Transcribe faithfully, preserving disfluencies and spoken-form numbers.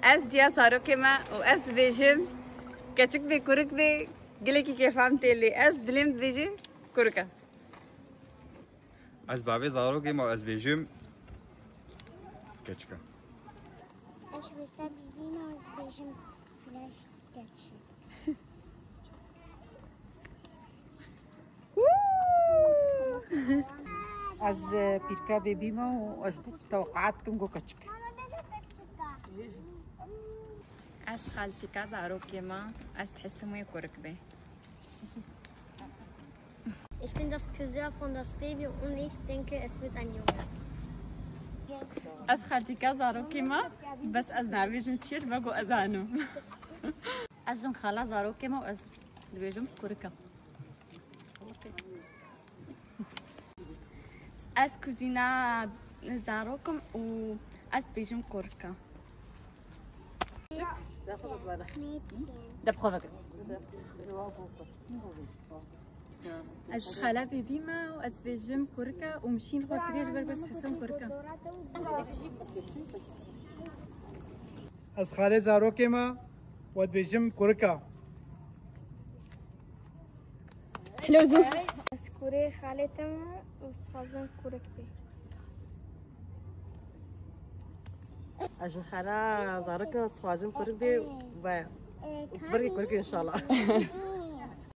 Ez diya zarokê me û ez dibêjim, keçik bê, kurik bê, gelekî kêfa min tê lê. Ez dilê min dibêje kurik e. Ez bavê zarokê me û ez bêjim keçik e. Ez wê te bîbînim û ez bêjim leş keçik. Ez, e, pîrka bêbî me û ez tewqeat dikim ku keçik. Ez xaltîka zarokê me, ez dihisim wê kurik bê. Ich bin das Cousin von das Baby und ich denke, es wird ein Junge. Ez xaltîka zarokê me, bes ez nabêjim çi ye, ji ber ku ez zanim. Ez jin xala zarokê me û ez dibêjim kurik e. Ez kuzîna zarokim û ez dibêjim kurik e. De bi xwe vekir. Ez ji xala bêbî me û ez dibêjim kurik e û min şîn xwe kiriye ji ber ku ez dihisim kurik e. Ez xalê zarokê me û ez dibêjim kurik e. Hilo zû. Ez kurê xalê te me û ez dixwazim kurik bê. Ez ji xala zarokê me ez dixwazim kurik bê ve berî kurik înşallah.